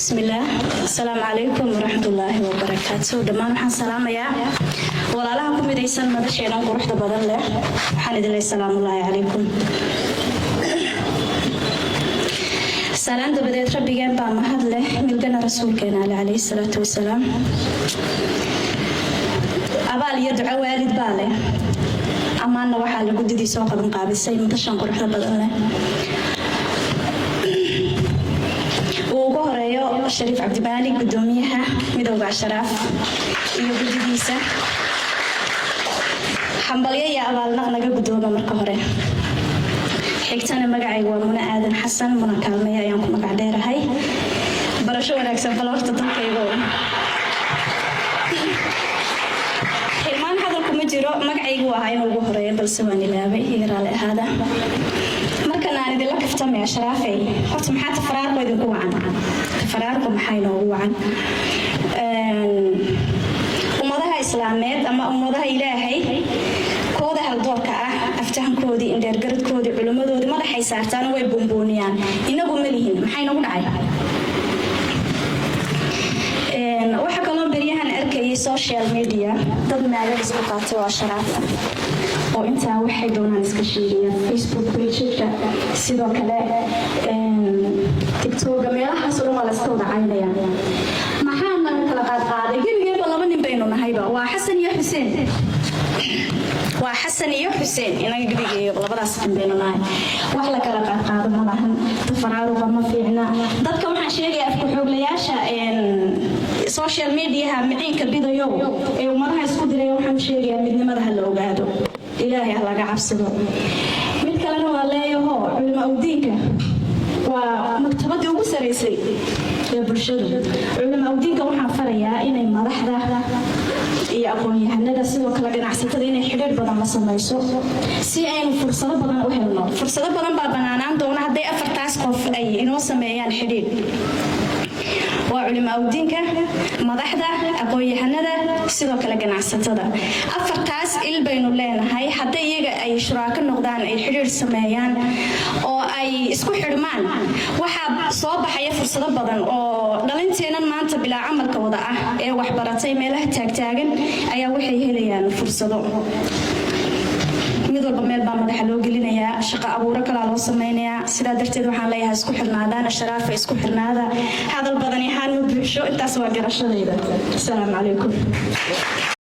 Bismillaah, asalaamu calaykum waraxmatullaahi wabarakaatu. Dhammaan waxaan salaamayaa walaalaha ku midaysan madasheenan quruxda badan leh. Waxaan idin leeyahay salaamullaahi calaykum. Salaan dabadeed, rabbigeen baa mahad leh, milgana rasuulkeena ale calayhi salaatu wasalaam. Abaal iyo duco waalid baa leh, ammaanna waxaa la guddidii soo qaban qaabisay madashan quruxda badan leh, uu ugu horeeyo Shariif Cabdimaalik, gudoomiyaha Midowga Asharaaf iyo guddidiisa. Hambalyo iyo abaalnaq naga guddooma. Marka hore xigtana, magacayga waa Muna Aadan Xasan, Muna Kaalmeeye ayaan ku magac dheerahay. Barasho wanaagsan. Bal horta dalkaygo hilmaan hadalku ma jiro. Magacaygu ahaa inuu ugu horeeyo, balse waan ilaabay, iga raali ahaada. Markan aan idinla kaftamay, Ashraafey, horta maxaa tafaraarqo idinku wacan? Tafaraarqo maxaa inoogu wacan? Ummadaha islaameed ama ummadaha Ilaahay, kooda haldoorka ah, aftahankoodii, indheergaradkoodii, culimmadoodii madaxay saartaan, way buunbuuniyaan. Inagu ma lihin. Maxaa inagu dhacay? Waxaa kaloo beryahan arkayay social media dad maagal isku qaatay oo asharaaf ah oo intaa waxay doonaan iska sheegayaan, Facebook pageka, sidoo kale TikToka, meelahaasoo dhan waa la iska wada caynaya. Maxaa naga kala qaadqaaday? Gebigeeba laba nin baynu nahayba, waa Xasan iyo Xuseen, waa Xasan iyo Xuseen. Inaga gebigeeyo labadaas nin baynu nahay. Wax la kala qaadqaado ma lahan, tafaraaruqa ma fiicna. Dadka waxaan sheegaya, afku xooglayaasha social mediaha miciinka bidayo ee ummadaha isku diraya, waxaan sheegayaa midnimada ha la ogaado, Ilaahay ha laga cabsado. Mid kalena waa leeyaho, culimo awdiinka waa maktabadii ugu saraysay ee bulshadu. Culimo awdiinka waxaan farayaa inay madaxda iyo aqoon-yahanada, sidoo kale ganacsatada, inay xidhiir badan la samayso si aynu fursado badan u helno. Fursado badan baa banaanaan doona hadday afartaas qof ay inoo sameeyaan xidhiidh: waa culimo awdiinka, madaxda, aqoon-yahanada, sidoo kale ganacsatada. Afartaas il baynu leenahay. Hadday iyaga ay shuraako noqdaan, ay xidhiir sameeyaan oo ay isku xidhmaan, waxaa soo baxaya fursado badan oo dhalinteennan maanta bilaa camalka wada ah ee waxbaratay, meelaha taagtaagan, ayaa waxay helayaan fursado. Mid walba meel baa madaxa loo gelinayaa, shaqo abuuro kalaa loo sameynayaa. Sidaa darteed waxaan leeyahay isku xirnaadaan, Asharaafa, isku xirnaada. Hadal badan ahaan ma buuxsho. Intaas waa garashadayda. Asalaamu calaykum.